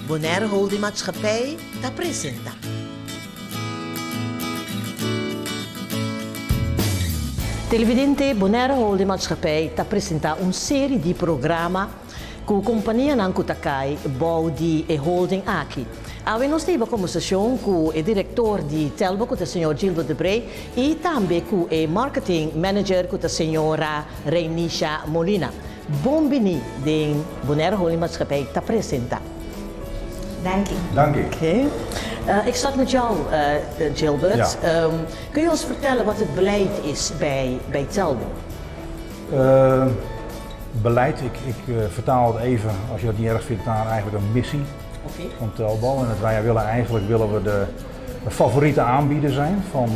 Bonaire Holding Maatschappij ta presenta. Televidente, Bonaire Holding Maatschappij ta presenta un seri di programa ku kompanianan ku ta kai bou di e holding aki. Awe nos ta hiba kombersashon ku e direktor di Telbo ku ta señor Gilbert de Brey i tambe ku e marketing manager ku ta señora Reinisha Molina. Bon bini den Bonaire Holding Maatschappij ta presenta. Danki. Danki. Oké. Ik start met jou, Gilbert. Ja. Kun je ons vertellen wat het beleid is bij, bij Telbo? Beleid, ik, ik vertaal het even, als je dat niet erg vindt, naar eigenlijk een missie van Telbo. En het, wij willen eigenlijk willen we de, de favoriete aanbieder zijn van,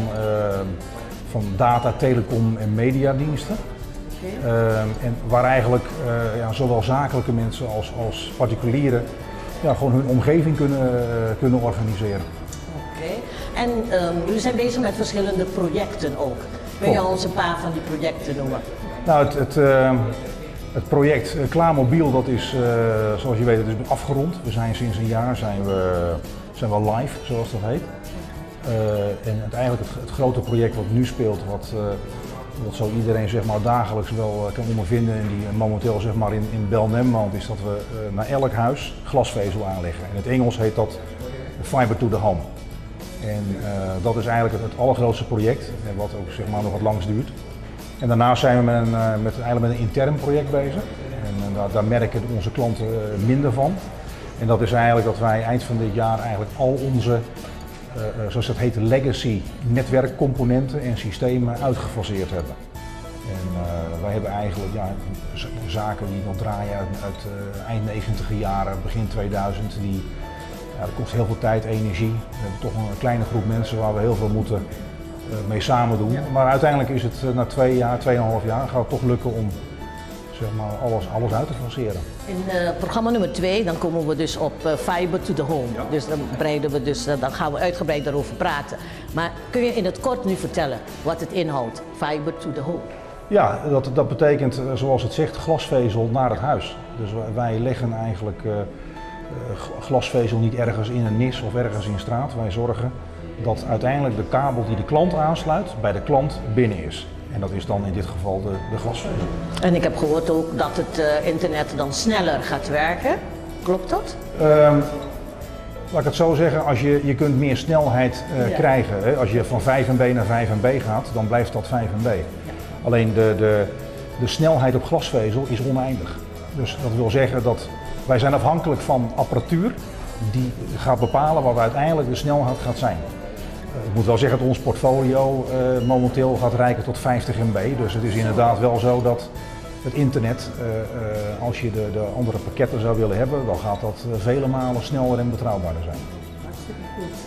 van data, telecom en mediadiensten. En waar eigenlijk ja, zowel zakelijke mensen als, als particulieren ja, gewoon hun omgeving kunnen, kunnen organiseren. Oké. En jullie zijn bezig met verschillende projecten ook. Kun je ons een paar van die projecten noemen? Nou, het, het, het project Klaarmobiel, dat is, zoals je weet, het is afgerond. We zijn sinds een jaar zijn we live, zoals dat heet. En het, eigenlijk het, het grote project wat nu speelt, wat, wat zo iedereen zeg maar, dagelijks wel kan ondervinden en die momenteel zeg maar, in, in Belnem woont, is dat we naar elk huis glasvezel aanleggen. In het Engels heet dat Fiber to the Home. En dat is eigenlijk het, het allergrootste project en wat ook zeg maar, nog wat langs duurt. En daarnaast zijn we met een, met, eigenlijk met een intern project bezig. En daar, daar merken onze klanten minder van. En dat is eigenlijk dat wij eind van dit jaar eigenlijk al onze, zoals dat heet, legacy netwerkcomponenten en systemen uitgefaseerd hebben. En wij hebben eigenlijk ja, zaken die nog draaien uit, uit eind 90 jaren, begin 2000, die, ja, dat kost heel veel tijd, energie. We hebben toch een kleine groep mensen waar we heel veel moeten mee samen doen. Maar uiteindelijk is het na 2 jaar, 2,5 jaar, gaat het toch lukken om zeg maar, alles, alles uit te faseren. In programma nummer 2, dan komen we dus op Fiber to the Home. Dus dan breiden we dus, dan gaan we uitgebreid daarover praten. Maar kun je in het kort nu vertellen wat het inhoudt, Fiber to the Home? Ja, dat, dat betekent, zoals het zegt, glasvezel naar het huis. Dus wij leggen eigenlijk glasvezel niet ergens in een nis of ergens in straat. Wij zorgen dat uiteindelijk de kabel die de klant aansluit, bij de klant binnen is. En dat is dan in dit geval de, de glasvezel. En ik heb gehoord ook dat het internet dan sneller gaat werken. Klopt dat? Laat ik het zo zeggen, als je, je kunt meer snelheid krijgen. Hè? Als je van 5 MB naar 5 MB gaat, dan blijft dat 5 MB. Alleen de, de, de snelheid op glasvezel is oneindig. Dus dat wil zeggen dat wij zijn afhankelijk van apparatuur die gaat bepalen wat uiteindelijk de snelheid gaat zijn. Ik moet wel zeggen dat ons portfolio momenteel gaat reiken tot 50 MB. Dus het is inderdaad wel zo dat het internet, als je de, de andere pakketten zou willen hebben, dan gaat dat vele malen sneller en betrouwbaarder zijn. Hartstikke goed.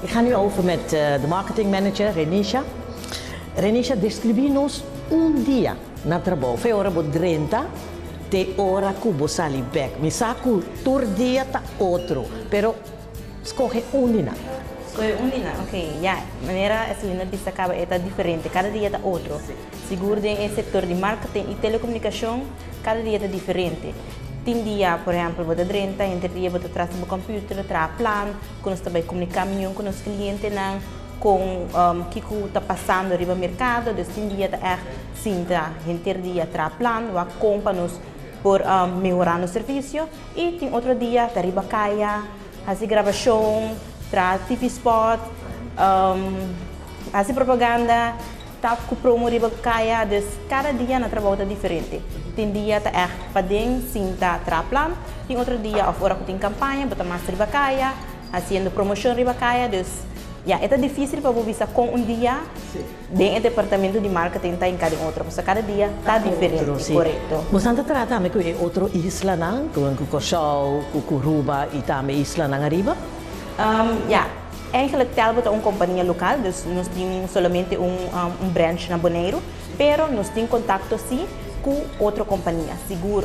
Ik ga nu over met de marketingmanager, Renisha. Renisha, deskribí nos un dia na trabou. Fe ora bo drenta, te ora ku bo sali bèk. Mi sa ku tur dia ta otro, pero skohe un di nan. Skohe un di nan, oké. Ja, manera Estelina a bisa kaba e ta diferente. Kada dia ta otro. Sigur den e sektor di marketing i telekomunikashon, kada dia ta diferente. Tin dia, por ehèmpel, bo ta drenta, henter dia bo ta tras di bo computer, traha plan, ku nos ta bai komuniká mihó ku nos klientenan, kon kiko ta pasando riba merkado. Dus tin dia ta ègt sinta henter dia traha plan, wak kon pa nos por mehorá nos servisio. I tin otro dia ta riba kaya, hasi grabashon, traha TV spot, hasi propaganda, ta ku promo riba kaya. Dus kada dia na trabou ta diferente. Tin dia ta ègt paden sinta traha plan, tin otro dia òf ora ku tin kampaña bo ta mas riba kaya, hasiendo promoshon riba kaya. Dus ya, e ta difísil pa bo bisa kon un dia den e departamento di marketing ta hinká den otro, pasobra kada dia ta diferente. Otro, sí. Korekto. Bo ta trata tambe ku e otro islanan, ku Kòrsou, ku Aruba i tambe islanan ariba? Ja, eigenlijk Telbo ta un kompania lokal, dus nos tin solamente un, un branch na Boneiru, pero nos tin kontakto sí ku otro kompania, sigur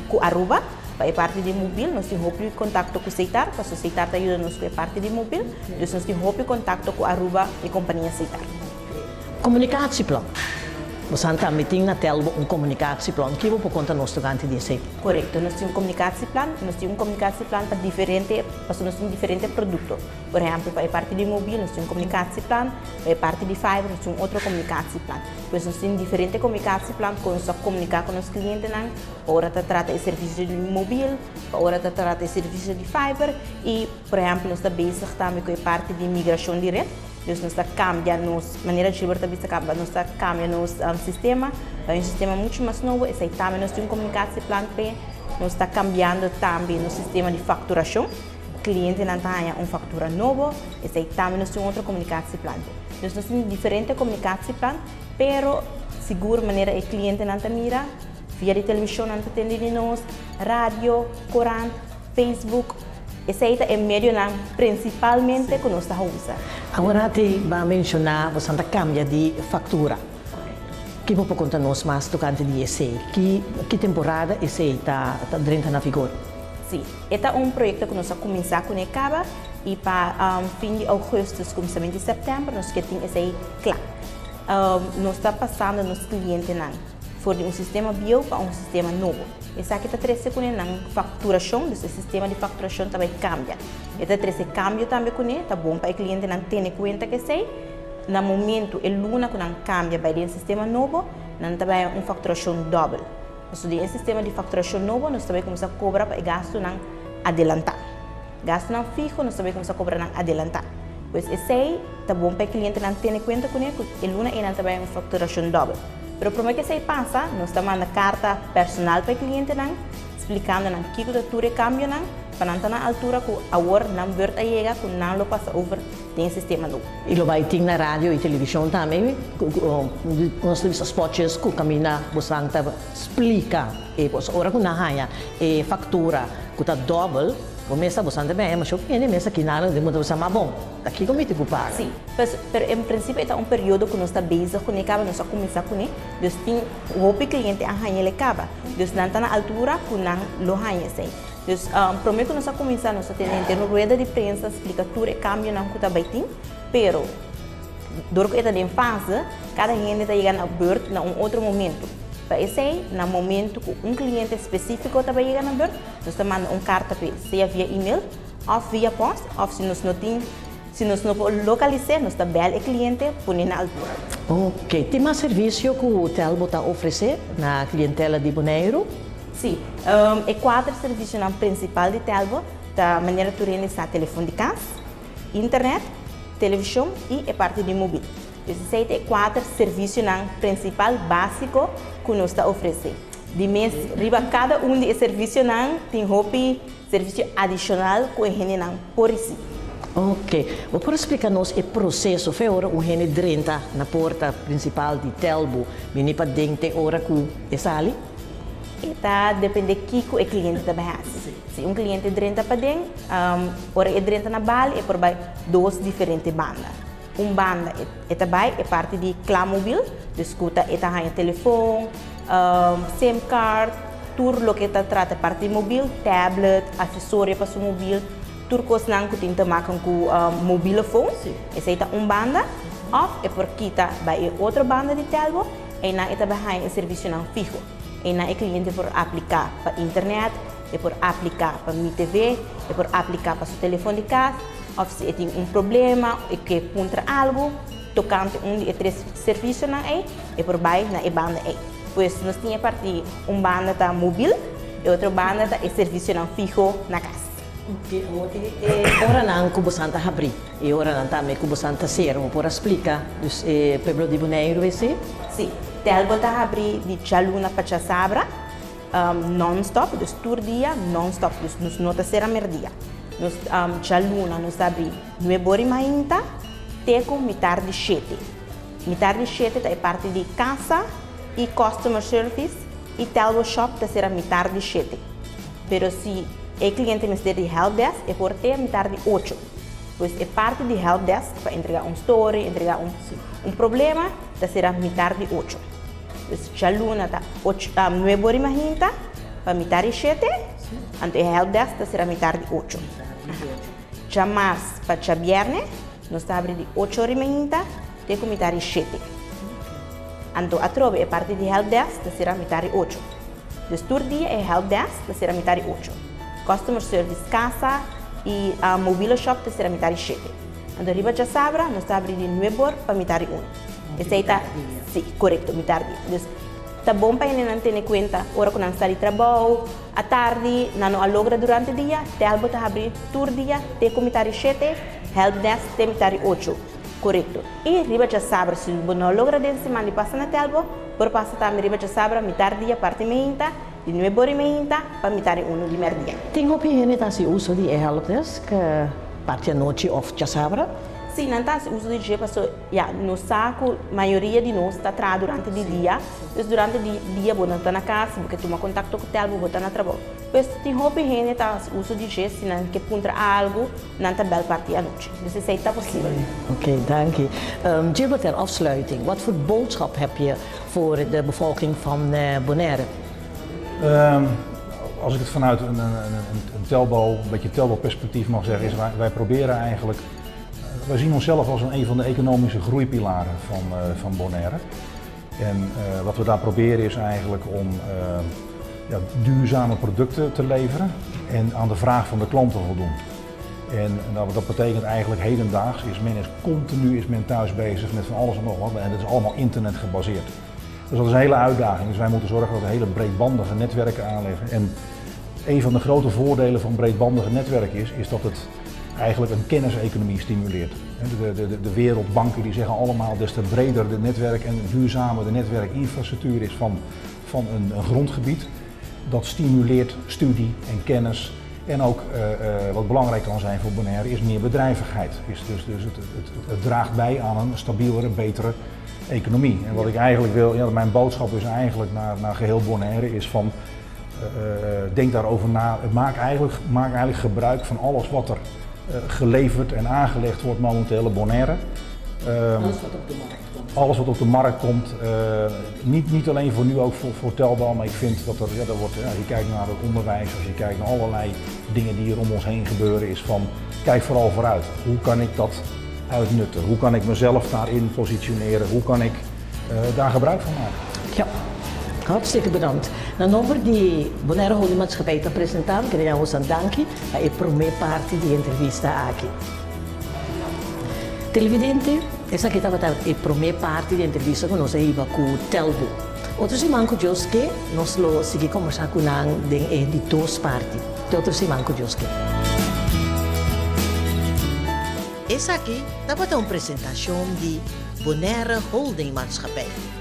ku Aruba, pa e parti di mobil, nos tin hopi kontakto ku Setar, pasobra Setar ta yuda nos ku e parti di mobil, dus nos tin hopi kontakto ku Aruba i kompania Setar. Communicatieplan. Boso tambe tin na Telbo un communicatieplan. Kiko bo por konta nos tokante di esei? Korekto, nos tin un communicatieplan, nos tin un communicatieplan pa diferente, pasobra nos tin diferente produkto. Por ehèmpel, pa e parti di mobil nos tin un communicatieplan, pa e parti di fiber nos tin un otro communicatieplan. Pues nos tin diferente communicatieplan kon nos ta komuniká ku nos klientenan pa ora ta trata e servisio di mobil, pa ora ta trata e servisio di fiber i por ehèmpel nos ta bezig tambe ku e parti di migrashon di ret. Dus nos ta kambia nos, manera Gilbert ta bisa kaba, nos ta kambia nos sistema pa un sistema muchu mas nobo, esei tambe nos tin un komunikasieplan p'e. Nos ta kambiando tambe nos sistema di fakturashon, klientenan ta haña un faktura nobo, esei tambe nos tin un otro komunikasieplan p'e. Dus nos tin diferente komunikasieplan, pero sigur manera e klientenan ta mira, via di televishon nan ta tende di nos, radio, korant, Facebook, esei ta e medionan prinsipalmente ku nos ta usa. Awor ti bo a menshoná boso ta kambia di faktura. Ki bo por konta nos mas tokante di esei? Ki temporada esei ta drenta na vigor? Sí, e ta un proyekto ku nos a kuminsá kuné kaba i pa fin di ougùstùs, kuminsamentu di sèptèmber nos ke tin esei kla. Nos ta pasando nos klientenan for di un sistema bieu pa un sistema nobo. Esaki ta trese kuné nan fakturashon, dus e sistema di fakturashon ta bai kambia. E ta trese kambio tambe kuné, ta bon pa e klientenan tene kuenta ku esei. Na momentu e luna ku nan kambia bai den sistema nobo, nan ta bai un fakturashon dòbel. Pasobra den e sistema di fakturashon nobo nos ta bai kuminsá kobra pa e gastunan adelantá. Gastunan fiho nos ta bai kuminsá kobra nan adelantá. Pues esei ta bon pa e klientenan tene kuenta kuné ku e luna ei nan ta bai un fakturashon dòbel. Pero promé ku esei pasa, nos ta manda karta personal pa e klientenan, splikando nan kiko ta tur e kambionan, pa nan ta na altura ku awor nan beurt a yega ku nan lo pasa over den e sistema nobo. I lo bai tin na radio i televishon tambe, nos ta bisa spotjes ku kaminda bosan ta splika e kos. Ora ku nan haña e faktura ku ta dòbel, bo mester bosan ta bèn, e masha hende mester kina nan ta bisa, ma bon. Ta kiko mi tin ku paga? Sí, pues, pero en prinsipio e ta un periodo ku nos ta bezig kuné kaba, nos a kuminsá kuné, dus tin hopi kliente a haña el e kaba, dus nan ta na altura ku nan lo haña esei. Dus, promé ku nos a kuminsá nos a tene henter un rueda di prensa splika tur e kambionan ku ta bai tin, pero dor ku e ta den fase, kada hende ta yega na bùrt na un otro momentu. Pa esei, na momentu ku un kliente spesífiko ta bai yega na bùrt, nos ta manda un karta p'e, sea via email, Òf via pòst òf si nos no tin, si nos no por lokalis'é, nos ta bèl e kliente pone na altura. Ok. Tin mas servisio ku Telbo ta ofresé na klientela di Boneiru? Sí. E kuater servisionan prinsipal di Telbo ta manera tur hende sa telefon di kas, internet, televishon i e parti di mobil. Dus esei ta e kuater servisionan prinsipal básiko ku nos ta ofresé. Di mes riba kada un di e servisionan tin hopi Servisio adishonal ku e hendenan por risibí. Ok. Bo por splika nos e proseso fe ora un hende drenta na porta prinsipal di Telbo bini paden te ora ku e sali? E ta depende kiko e kliente ta bai hasi. Si un kliente drenta paden, ora e drenta na bali e por bai dos diferente banda. Un banda e ta bai e parti di Klamobil, dus ku ta e ta haña telefon, sim card, tur loke ta trata e parti di mobil, tablet, asesorio pa su mobil, tur kosnan ku tin te maken ku mobilefon, esei ta un banda. Òf e por kita bai e otro banda di Telbo, einan e ta bai haña e servisionan fiho. Einan e kliente por apliká pa internet, e por apliká pa Mi TV, e por apliká pa su telefon di kas. Òf si e tin un problema, e ke puntra algu tokante un di e tres servisionan ei, e por bai na e banda ei. Pues nos tin e parti, un banda ta mobil, e otro banda ta e servisionan fiho na kas. E oranan ku bosan ta habrí, e oranan tambe ku bosan ta sera, bo por a splika dus e pueblo di Boneiru esei? Sí, Telbo ta habrí di djaluna pa djasabra. Non-stop, dus tur dia non-stop, dus nos no ta sera merdia. Nos djaluna nos ta abri nuebe ora i mainta te ku mitar di shete. Mitar di shete ta e parti di kasa i customer service i Telbo shop ta sera mitar di shete. Pero si e kliente mester di helpdesk e por te mitar di ocho. Pues e parti di helpdesk pa entrega un story, entrega un problema ta sera mitar di ocho. Dus djaluna ta ocho, nuebe ora i mahinta pa mitar di shete, anto e helpdesk ta sera mitar di ocho. Djamars pa djabièrnè nos ta habri di ocho ora i mahinta te ku mitar di shete. Anto atrobe e parti di helpdesk ta sera mitar di ocho. Dus tur dia e helpdesk ta sera mitar di ocho. Customer service casa y mobile shop ta sera mitar di shete. Anto riba djasabra nos ta habri di nuebe or pa mitar di uno. Esey ta, si, corecto, mitar di. Dus ta bon pa hendenan tene cuenta ora cu nan sali trabou, atardi, nan no a logra durante dia, Telbo ta habri tur dia te cu mitar di shete, helpdesk te mitar di ocho. Corecto. Y riba djasabra si bo no logra den siman di pasa na Telbo, por pasa tambe riba djasabra mitar dia parti meinta, di nuebe ora y meinta pa mitar di uno di merdia. Tin hopi hende ta hasi uso di e helpdesk parti anochi of djasabra? Si, nan ta hasi uso di dje paso ya nos sa ku mayoria di nos ta traha durante di dia, dus durante di dia bo no ta na kas, bo ke tuma kontakto ku Telbo bo ta na trabou. Pues tin hopi hende ta hasi uso di dje si nan ke puntra algu nan ta bel parti anochi. Dus esei ta posibel. Oké, danki. Gilbert ter afsluiting, wat voor boodschap heb je voor de bevolking van Bonaire? Als ik het vanuit een, een, een, een Telbo, een beetje Telbo-perspectief mag zeggen, is wij, wij proberen eigenlijk, wij zien onszelf als een, een van de economische groeipilaren van, van Bonaire. En wat we daar proberen is eigenlijk om ja, duurzame producten te leveren en aan de vraag van de klant te voldoen. En nou, dat betekent eigenlijk hedendaags is men is continu is men thuis bezig met van alles en nog wat en dat is allemaal internet gebaseerd. Dus dat is een hele uitdaging. Dus wij moeten zorgen dat we hele breedbandige netwerken aanleggen. En een van de grote voordelen van breedbandige netwerken is, is dat het eigenlijk een kenniseconomie stimuleert. De, de, de, wereldbanken die zeggen allemaal des te breder de netwerk en duurzamer de netwerkinfrastructuur is van, van een, een grondgebied. Dat stimuleert studie en kennis. En ook wat belangrijk kan zijn voor Bonaire is meer bedrijvigheid. Is dus dus het, het, het, draagt bij aan een stabielere, betere economie. En wat ik eigenlijk wil, ja, mijn boodschap is eigenlijk naar, naar geheel Bonaire is van denk daarover na. Maak eigenlijk, maak eigenlijk gebruik van alles wat er geleverd en aangelegd wordt momenteel op Bonaire. Alles wat op de markt komt. Alles wat op de markt komt. Niet, niet alleen voor nu, ook voor, voor Telbo, maar ik vind dat er, ja, er wordt, ja, als je kijkt naar het onderwijs, als je kijkt naar allerlei dingen die hier om ons heen gebeuren, is van kijk vooral vooruit. Hoe kan ik dat uitnutten? Hoe kan ik mezelf daarin positioneren? Hoe kan ik daar gebruik van maken? Ja. Hartstikke bedankt. Na nomber di Bonaire Holding Maatschappij ta presentá, mi kere boso danki pa e promé parti di entrevista aki. Televidente, esaki tabata e promé parti di entrevista ku nos a hiba ku Telbo. Otro siman ku Dios ke, nos lo sigui kombersá ku nan den e di dos parti. Te otro siman ku Dios ke. Esaki tabata un presentashon di Bonaire Holding Maatschappij.